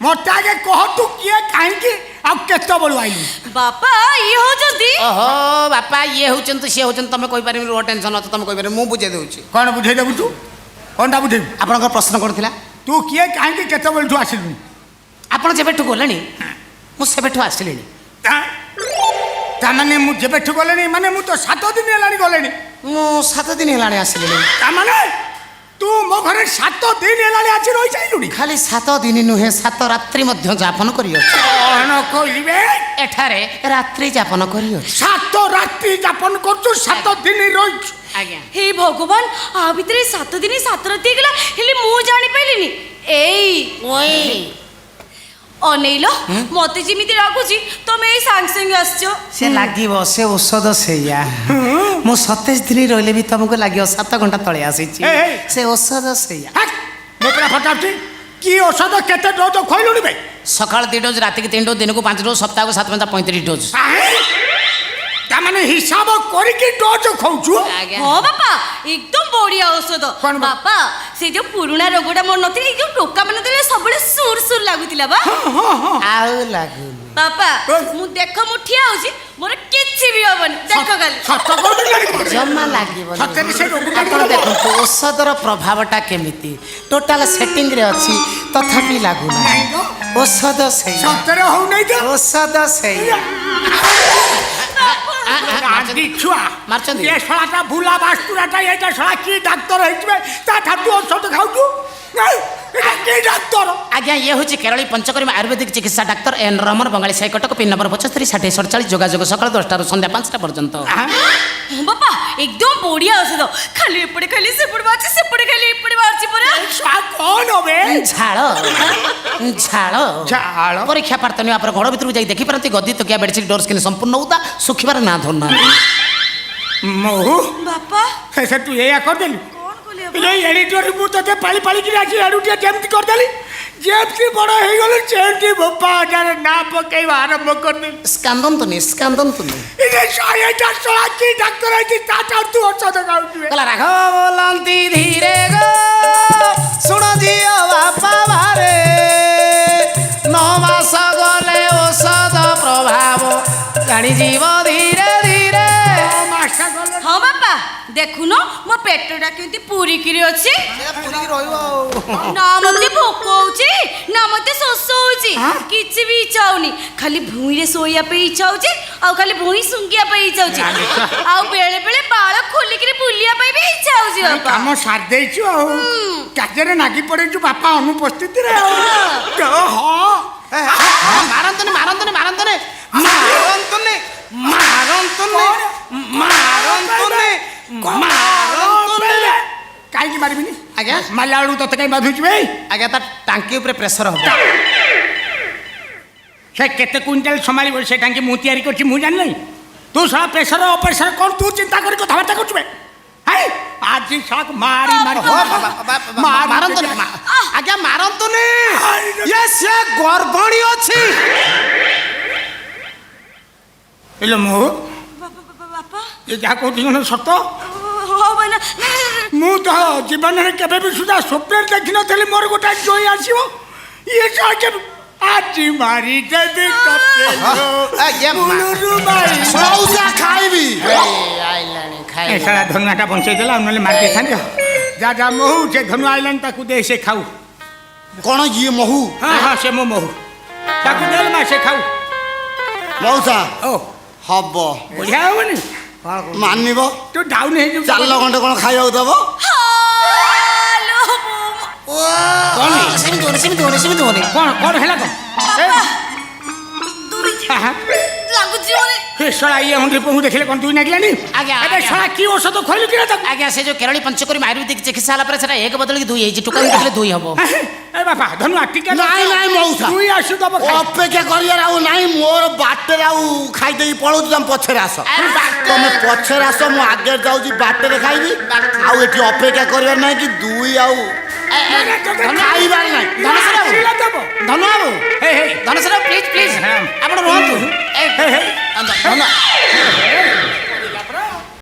ମତେ ଆଗେ କହ, ତୁ କିଏ, କାହିଁକି ଆଉ କେତେବେଳୁ ଆଇଲୁ? ବାପା, ଇଏ ହଉଛନ୍ତି। ଓହୋ ବାପା, ଇଏ ହଉଛନ୍ତି, ସିଏ ହଉଛନ୍ତି, ତମେ କହିପାରିବନି। ରୁହ, ଟେନସନ୍ ଅଛି, ତମେ କହିପାରିବ, ମୁଁ ବୁଝେଇ ଦେଉଛି। କ'ଣ ବୁଝେଇ ଦେବୁ ତୁ? କ'ଣଟା ବୁଝେଇବୁ? ଆପଣଙ୍କର ପ୍ରଶ୍ନ କ'ଣ ଥିଲା? ତୁ କିଏ, କାହିଁକି, କେତେବେଳଠୁ ଆସିଲୁଣି? ଆପଣ ଯେବେଠୁ ଗଲେଣି ମୁଁ ସେବେଠୁ ଆସିଲିଣି। ତାମାନେ ମୁଁ ଯେବେଠୁ ଗଲେଣି ମାନେ ମୁଁ ତ 7 ଦିନ ହେଲାଣି ଗଲେଣି। ମୁଁ 7 ଦିନ ହେଲାଣି ଆସିଲିଣି। ତାମାନେ ତୁ ମୋ ଘରେ 7 ଦିନ ହେଲାଣି ଆସି ରହିସାରିଲୁଣି? ଖାଲି 7 ଦିନ ନୁହେଁ, 7 ରାତ୍ରି ମଧ୍ୟ ଯାପନ କରିଅଛି। କ'ଣ କହିବେ? ଏଠାରେ ରାତ୍ରି ଯାପନ କରିଅଛି। 7 ରାତ୍ରି ଯାପନ କରୁଛୁ, 7 ଦିନ ରହିଛୁ? ଆଜ୍ଞା। ହେ ଭଗବାନ, ଆ ଭିତରେ 7 ଦିନ 7 ରାତି ହେଇଗଲା, ହେଲେ ମୁଁ ଜାଣିପାରିଲିନି। ଏଇ ଅନେଇଲ, ମତେ ଯେମିତି ଲାଗୁଛି ତମେ ଏଇ ସାଙ୍ଗେ ସାଙ୍ଗେ ଆସିଛ। ସେ ଲାଗିବ, ସେ ଔଷଧ ସେଇଆ। ମୁଁ 27 ଦିନ ରହିଲେ ବି ତମକୁ ଲାଗିବ 7 ଘଣ୍ଟା ତଳେ ଆସିଛି। ଏଇ, ଏଇ। ସେ ଔଷଧ ସେଇଆ। ହାକ୍, ମୋ ପୁରା ଫଟାଉଛି। କି ଔଷଧ, କେତେ ଡୋଜ ଖୋଇଲୁଣି ବେ? ସକାଳ 2 ଡୋଜ, ରାତିକି 3 ଡୋଜ, ଦିନକୁ 5 ଡୋଜ, ସପ୍ତାହକୁ ସାତ ପଞ୍ଚା 35 ଡୋଜ। କାହିଁ? ତାମାନେ ହିସାବ କରିକି ଡୋଜ ଖାଉଛୁ? ହଁ ବାପା, ଏକଦମ ବଢିଆ ଔଷଧ। କଣ ବାପା, ସେ ଯୋଉ ପୁରୁଣା ରୋଗଟା ମୋର ନଥିଲା, ଏଇ ଯୋଉ ଟୋକା ମାନେ ଦେଲେ ସବୁବେଳେ ସୁର ସୁର ଲାଗୁଥିଲା ବା। ଆଉ ଲାଗୁନି। ବାପା, ମୁଁ ଦେଖ, ମୁଁ ଠିଆ ହଉଛି, ମୋର କିଛି ବି ହବନି, ଦେଖ ଖାଲି। ସତ କହୁଛୁ? ଜମା ଲାଗିବନି। ସତରେ ସେ ରୋଗଟା ଆପଣ ଦେଖନ୍ତୁ ଔଷଧର ପ୍ରଭାବଟା କେମିତି ଟୋଟାଲ ସେଟିଂରେ ଅଛି, ତଥାପି ଲାଗୁନାହିଁ। ନାଇଁ ତ। ଔଷଧ ସେଇଆ। ସତରେ ହଉନାହିଁ ତ। ଔଷଧ ସେଇଆ। ରାଣ୍ଡି ଛୁଆ। ମାରୁଛନ୍ତି? ଏ ଶଳାଟା ଭୁଲା ବାସ୍ତୁରାଟା। ଏଇଟା ଶଳା କି ଡାକ୍ତର ହେଇଯିବେ? ତା ଠାରୁ ଔଷଧ ଖାଉଛୁ? ନାଇଁ, ଏଇଟା କି ଡାକ୍ତର? ଆଜ୍ଞା, ଇଏ ହେଉଛି କେରଳୀ ପଞ୍ଚକର୍ମୀ ଆୟୁର୍ବେଦିକ ଚିକିତ୍ସା ଡାକ୍ତର ଏନ୍ ରମନ, ବଙ୍ଗାଳୀ ସାହି, କଟକ, ପିନ୍ ନମ୍ବର 756047। ଯୋଗାଯୋଗ ସକାଳ 10ଟାରୁ ସନ୍ଧ୍ୟା 5ଟା ପର୍ଯ୍ୟନ୍ତ। ହଁ ବାପା, ଏକଦମ ବଢିଆ ଔଷଧ। ଖାଲି ଏପଟେ ଖାଲି ସେପଟେ ବାହାରୁଛି, ସେପଟେ ଖାଲି ଏପଟେ ବାହାରୁଛି ପରା। ଶଳା କଣ ବେ? ଝାଳ, ଝାଳ। ଝାଳ। ପରୀକ୍ଷା ପ୍ରାର୍ଥନୀୟ। ଆପଣ ଘର ଭିତରକୁ ଯାଇ ଦେଖିପାରନ୍ତି, ଗଦି, ତକିଆ, ବେଡସିଟ୍, ଡୋର ସ୍କ୍ରିନ୍ ସମ୍ପୂର୍ଣ୍ଣ ଉଦା, ଶୁଖିବାର ନାଁ ଧରୁନାହାନ୍ତି। ମହୁ। ବାପା। ସେ ତୁ ଏଇଆ କରିଦେଲୁ? କଣ କଲି ବାପା? ଏଇ ଏଡ଼ିଟୋରି, ମୁଁ ତୋତେ ପାଳି ପାଳିକିରି ଆସି ଏଡୁଟିଆ ଯେମିତି କରିଦେଲି, ଯେମିତି ବଡ଼ ହେଇଗଲୁ ସେମିତି ବୋପା ଅଜାରେ ନାଁ ପକେଇବା ଆରମ୍ଭ କରିଦେଲି। କାନ୍ଦନ୍ତୁନି, କାନ୍ଦନ୍ତୁନି। ଏଇଟା ଶଳା କି ଡାକ୍ତର ହେଇଛି? ତା ଠାରୁ ତୁ ଔଷଧ ଖାଉଛୁ? କହିଲା ରାଘବ ବୋଲନ୍ତି ଧୀରେ ଗୋ, ଶୁଣ ଝିଅ, ବାପା ବାରେ 9 ମାସ ଗଲେ ଔଷଧ ପ୍ରଭାବ ଜାଣିଯିବ ଧୀରେ ଧୀରେ। 9 ମାସ ଗଲେ? ହଁ ବାପା, ଦେଖୁନ ମୋ ପେଟଟା କେମିତି ପୁରିକିରି ଅଛି। ନା ମତେ ଭୋକ ହଉଛି, ନା ମତେ ଶୋଷ ହଉଛି, କିଛି ବି ଇଚ୍ଛା ହଉନି। ଖାଲି ଭୂଇଁରେ ଶୋଇବା ପାଇଁ ଇଚ୍ଛା ହଉଛି, ଆଉ ଖାଲି ଭୂଇଁ ଶୁଙ୍ଘିବା ପାଇଁ ଇଚ୍ଛା ହଉଛି, ଆଉ ବେଳେ ବେଳେ ବାଳ ଖୋଲିକିରି ବୁଲିବା ପାଇଁ ବି ଇଚ୍ଛା ହଉଛି ବାପା। କାମ ସାରି ଦେଇଛୁ ଆଉ କାର୍ଯ୍ୟରେ ନାଗି ପଡିଛୁ ବାପା ଅନୁପସ୍ଥିତିରେ ଆଉ ହଁ। ମାରନ୍ତୁନି, ମାରନ୍ତୁନି, ମାରନ୍ତୁନି, ମାରନ୍ତୁନି, ମାରନ୍ତୁନି, ମାରନ୍ତୁନି, ମାରନ୍ତୁନି। କାହିଁକି ମାରିବିନି? ଆଜ୍ଞା? ମାରିଲା ବେଳକୁ ତତେ କାହିଁ ବାଧୁଛି ବେ? ଆଜ୍ଞା, ତା ଟାଙ୍କି ଉପରେ ପ୍ରେସର ହବ। ସେ କେତେ କୁଇଣ୍ଟାଲ ସମ୍ଭାଳିବ ସେ ଟାଙ୍କି? ମୁଁ ତିଆରି କରିଛି, ମୁଁ ଜାଣିନାହିଁ? ତୁ ଶଳା ପ୍ରେସର ଅପ୍ରେସର କ'ଣ ତୁ ଚିନ୍ତା କରି କଥାବାର୍ତ୍ତା କରୁଛୁ ବେ? ହାଇ, ଆଜି ଶଳାକୁ ମାରି ମାରି ମାରି। ମାରନ୍ତୁନି ଆଜ୍ଞା, ମାରନ୍ତୁନି। ଇଏ ସେ ଗର୍ଭଣୀ ଅଛି। ହେଲେ ମୁଁ ବାପା। ଏ ଯାହା କହୁଛି କ'ଣ ସତ? ହଁ ଭାଇନା। ମୁଁ ତ ଜୀବନରେ କେବେ ବି ସୁଦ୍ଧା ସ୍ୱପ୍ନରେ ଦେଖିନଥିଲି ମୋର ଗୋଟେ ଜୋଇଁ ଆସିବ। ଇଏ ଶଳା କେବେ ଆଜି ମାରିଦେବି ତତେ ଆଜ୍ଞା, ମୂଳରୁ ମାରି। ସଉଦା ଖାଇବି। ଆଇଲାଣି। ଏ ଶଳା ଧନୁଆଟା ବଞ୍ଚେଇ ଦେଲା, ଆଉ ନହେଲେ ମାରି ଦେଇଥାନ୍ତି। ଯା ଯା ମହୁ, ସେ ଧନୁଆ ଆଇଲାଣି, ତାକୁ ଦେ, ସେ ଖାଉ। କଣ, ଇଏ ମହୁ? ହଁ ହଁ, ସେ ମୋ ମହୁ, ତାକୁ ଦେଲେ ମା, ସେ ଖାଉ। ମଉସା। ଓ। ହବ। ବଢିଆ ହବନି? ମାନିବ। ତୁ ଡାଉନ ହେଇଯିବୁ। ଚାଲ, ଘଣ୍ଟେ କଣ ଖାଇବାକୁ ଦବ? ହାଲୋ। କଣ? ସେମିତି ହଉନି, ସେମିତି ହଉନି, ସେମିତି ହଉନି। କଣ କଣ ହେଲା କଣ? ବାପା, ଦୁଇ ଆହା। ଲାଗୁଛି ମାନେ। ହେ ଶଳା, ଇଏ ହଣ୍ଡ୍ରି ପହୁ ଦେଖିଲେ କଣ ଦୁଇ ନାଗିଲାନି? ଆଜ୍ଞା, ଏବେ ଆଜ୍ଞା। ଶଳା କି ଔଷଧ ଖୋଇଲୁ କିରେ ତାକୁ? ଆଜ୍ଞା, ସେ ଯୋଉ କେରଳୀ ପଞ୍ଚକର୍ମୀ ଆୟୁର୍ବେଦିକ ଚିକିତ୍ସା ହେଲା ପରେ ସେଟା ଏକ ବଦଳିକି ଦୁଇ ହେଇଛି। ଟୋକା ଦେଖିଲେ ଦୁଇ ହବ। ଏ ବାପା ଧନୁଆ, ଟିକେ ନାଇଁ, ନାଇଁ, ମଉସା। ଦୁଇ ଆସୁ ଦବ ଖାଇ। ଅପେକ୍ଷା କରିବାର ଆଉ ନାହିଁ ମୋର। ବାଟରେ ଆଉ ଖାଇଦେଇକି ପଳଉଛି, ତମେ ପଛରେ ଆସ। ଆରେ ତମେ ପଛରେ ଆସ, ମୁଁ ଆଗରେ ଯାଉଛି, ବାଟରେ ଖାଇବି। ଆଉ ଏଠି ଅପେକ୍ଷା କରିବାର ନାହିଁ କି ଦୁଇ ଆଉ ଖାଇବାର ନାହିଁ। ଧନେଶ୍ୱର ବାବୁ। ଆସିଲା ଦବ। ଧନୁ ବାବୁ। ହେ ହେ। ଧନେଶ୍ୱର ବାବୁ, ପ୍ଲିଜ ପ୍ଲିଜ। ହଁ। ଆପଣ ରୁହନ୍ତୁ। ହେ ହେ। ଧନ।